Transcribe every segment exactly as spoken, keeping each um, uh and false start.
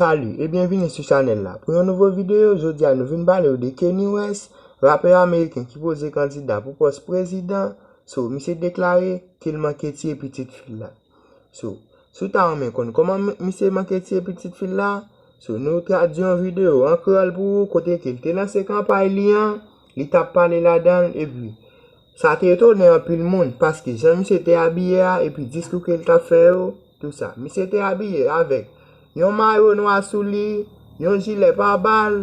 Salut e byenvini sou chanèl la. Pou yon nouvo videyo, jodi a nou vin pale w de Kanye West, rapè ameriken ki poze kandida pou pòs prezidan. So, misye deklare ke l manke tiye pitit fi l la. So, si w ta renmen konn kòman m- misye manke tiye pitit fi l la, so, nou tradui yon videyo an kreyòl pou ou kote ke l te lanse kanpay li an, li t ap pale ladan l, epi sa te etone anpil moun, paske jan misye te abiye a, epi diskou ke l t ap fè yo, tou sa. Misye te abiye avèk yon mayo nwa sou li, yon jilè pa bal,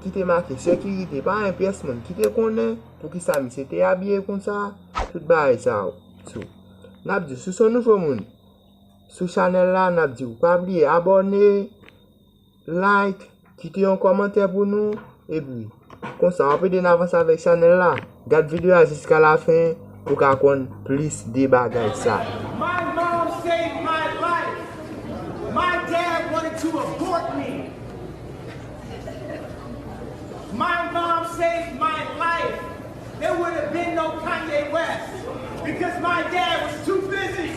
ki te make sekirite, pa yon pyès moun ki te konnen poukisa misye te abiye konsa, tout bagay sa yo. So, n ap di, si w se yon nouvo moun sou chanèl la, n ap di w pa bliye abòne, like, kite yon kòmantè pou nou, epi konsa w ap ede n avanse avèk chanèl la. Gad videyo a jiska lafen pou w ka konn plis de bagay sa. My mom saved my life. My dad wanted to abort me. My mom saved my life. There would have been no Kanye West because my dad was too busy.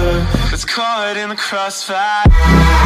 Mother was caught in the crossfire.